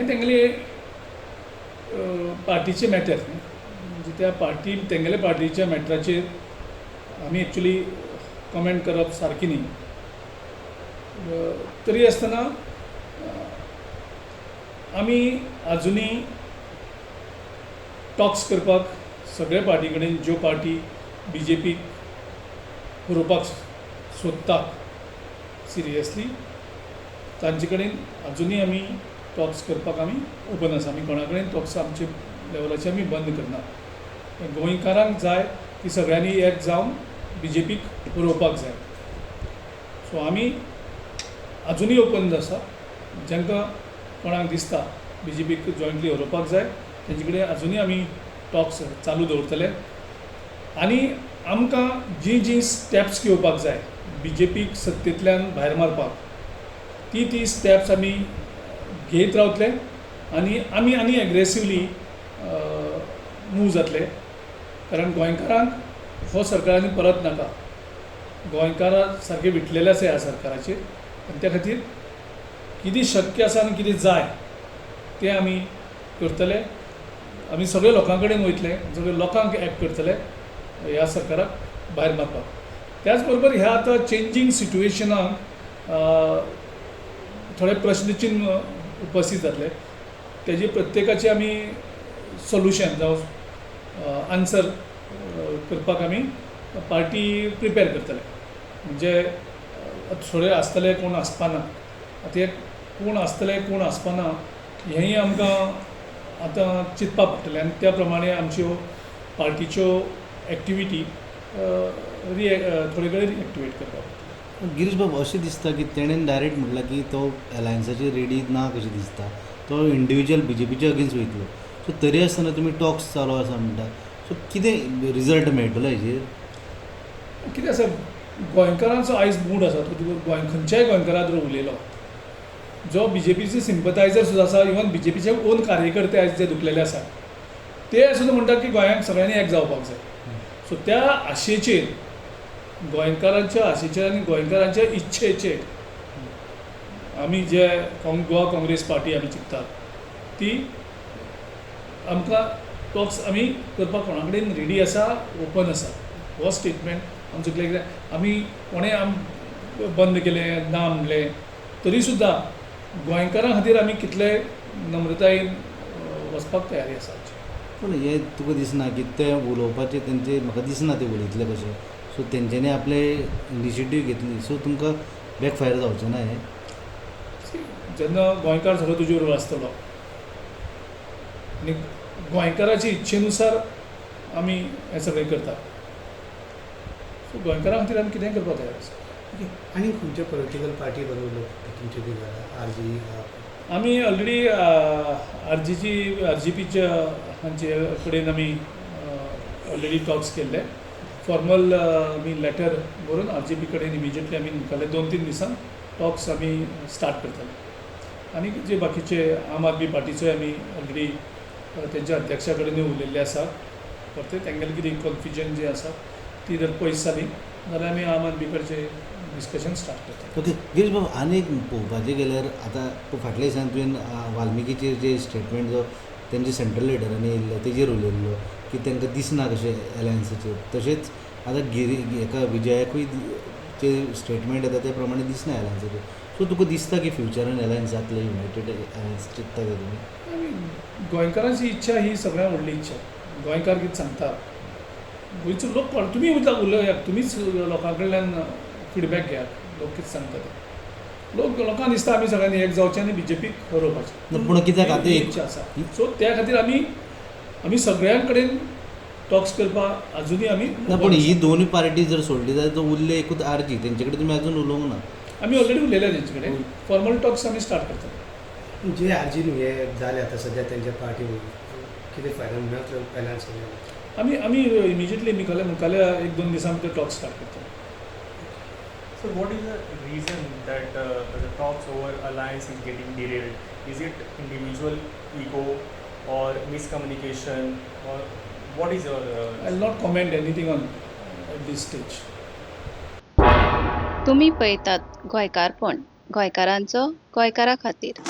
तेंगेले पार्टीचे मॅटर न्ही, म्हणजे त्या पार्टी तेंगेले पार्टीच्या मॅटराचेर आमी एक्चुली कमेंट करप सारकी न्ही. तरी आसतना आमी आजुनूय टॉक्स करपाक सगळे पार्टी कडेन, ज्यो पार्टी बीजेपीक हरोवपाक सोदता सिरियसली, तांचे कडेन आजुनूय आमी टॉक्स करपाक आमी ओपन आसा. आमी कोणा कडेन टॉक्स आमचे लेवलाचे आमी बंद करना. गोंयकारांक जाय की सगळ्यांनी एक जावन बीजेपीक हरोवपाक जाय. सो आमी आजुनूय ओपन आसा. जांकां कोणाक दिसता बीजेपीक जॉयंटली हरोवपाक जाय, तेंचे कडेन आजुनूय आमी टॉक्स चालू दवरतले आनी आमकां जी जी स्टेप्स घेवपाक जाय बीजेपीक सत्तेंतल्यान भायर मारपाक, ती ती स्टेप्स आमी घेयत रावतले आनी आमी आनी एग्रेसिवली मूव जातले, कारण गोंयकारांक हो सरकार आनी परत नाका. गोंयकारां सारके विटलेले आसा ह्या सरकाराचेर आनी त्या खातीर कितें शक्य आसा आनी कितें जाय तें आमी करतले. आमी सगळे लोकां कडेन वयतले, सगळे लोकांक एक करतले ह्या सरकाराक भायर मारपाक. त्याच बरोबर ह्या आतां चेंजींग सिट्युएशनाक थोडे प्रश्नचिन्न उपस्थीत जातले, तेजे प्रत्येकाचे आमी सोल्युशन जावं आन्सर करपाक आमी पार्टी प्रिपेर करतले. म्हणजे थोडे आसतले, कोण आसपाना, आतां हे कोण आसतले कोण आसपाना हेंय आमकां आतां चिंतपाक पडटलें आनी त्या प्रमाणे आमच्यो पार्टीच्यो एक्टिविटी थोडे कडेन रिएक्टिवेट करपाक पडटल्यो. गिरीश बाब, अशें दिसता की तेणेन डायरेक्ट म्हटलां की तो अलायन्साचेर रेडी ना कशें दिसता, तो इंडिविज्युअल बीजेपीच्या अगेन्स्ट वयतलो. सो तरी आसतना तुमी टॉक्स चालू आसा म्हणटा, सो कितें रिजल्ट मेळटलो हेजेर? कितें आसा, गोंयकारांचो आयज मूड आसा तो तुका गोंय खंयच्याय गोंयकारा जर उलयलो, जो बीजेपीचे सिंपथायझर सुद्दां आसा, इवन बीजेपीचे ओन कार्यकर्ते आयज जे दुखलेले आसा ते सुद्दां म्हणटात की गोंयांत सगळ्यांनी एक जावपाक जाय. सो त्या आशेचेर, गोंयकारांच्या आशेचेर आनी गोंयकारांच्या इच्छेचेर आमी जे गोवा काँग्रेस पार्टी आमी चिंततात ती आमकां टॉक्स आमी करपाक कोणा कडेन रेडी आसा, ओपन आसा. हो स्टेटमेंट आमचो क्लियर. कित्याक आमी कोणें आम बंद केलें ना म्हणलें तरी सुद्दां गोंयकारां खातीर आमी कितले नम्रतायेन वचपाक तयारी आसा. पूण हें तुका दिसना की ते उलोवपाचें तेंचे, म्हाका दिसना ते उलयतले कशें. सो तेंच्यांनी आपले इनिशिएटीव घेतली, सो तुमकां बॅकफायर जावचें ना हें? जेन्ना गोंयकार सगळो तुजे बरोबर आसतलो आनी गोंयकाराचे इच्छेनुसार आमी हें सगळें करतात, सो गोंयकारां खातीर आमी कितेंय करपाक तयार आसा. आनी खंयच्या पॉलिटिकल पार्टी बरोबर तुमचे कितें जाला, आरजी? आमी ऑलरेडी आरजीची आरजीपीच्या हांचे कडेन आमी ऑलरेडी टॉक्स केल्ले. फॉर्मल आमी लेटर बरोवन आरजीपी कडेन इमिजिएटली आमी मुखाल्ले 2-3 दिसान टॉक्स आमी स्टार्ट करतले. आनी जे बाकीचे आम आदमी पार्टीचोय आमी ऑलरेडी तेंच्या अध्यक्षा कडेनूय उलयल्ले आसा. परते तेंगेलें कितें कन्फ्युजन जें आसा ती जर पयस जाली जाल्यार आमी आम आदमी कडचे डिस्कशन स्टार्ट करतले. ओके गिरीश बाब, आनी एक पळोवपाचें गेल्यार आतां फाटल्या दिसान तुवें वाल्मिकीचेर जे स्टेटमेंट जो तेंचे सेंट्रल लिडरांनी येयल्लो तेजेर उलयल्लो की तांकां दिसना कशें एलायन्साचेर, तशेंच आतां गिरी हेका विजयाकूय जे स्टेटमेंट येता ते प्रमाणे दिसना एलायन्साचेर. सो तुका दिसता की फ्युचरान एलायन्स जातलें, युनायटेड एलायन्स चिंत्ता काय तुमी? गोंयकारांची इच्छा ही सगळ्यांत व्हडली इच्छा. गोंयकार कितें सांगता, गोंयचो लोक कोण, तुमी उलयात, तुमीच लोकां कडल्यान फिडबॅक घेयात, लोक कितें सांगता ते. लोक लोकांक दिसता आमी सगळ्यांनी एक जावचें आनी बीजेपीक हरोवपाचें. पूण कित्याक आतां ही इच्छा आसा. सो त्या खातीर आमी आमी सगळ्यां कडेन टॉक्स करपाक अजुनूय आमी ना. पूण ही दोनूय पार्टी जर सोडली जाल्यार तो उरले एकूच आरजी, तेंचे कडेन तुमी अजून उलोवंक ना. आमी ऑलरेडी उलयल्या तेंचे कडेन, फॉर्मल टॉक्स आमी स्टार्ट करतले. जे आरजीन हे जाले आतां सद्या तेंच्या पार्टी कितें फायदो मेळटलो अलायन्स? आमी आमी इमिजिएटली मुखाल्ल्या मुखाल्ल्या 1-2 दिसां भितर टॉक्स स्टार्ट करतले. So what is the reason that the talks over alliance is getting derailed? Is it individual ego or miscommunication, or what is your? I will not comment anything on at this stage. तुमी पळयतात गोंयकारपण, गोंयकारांचो गोंयकारा खातीर.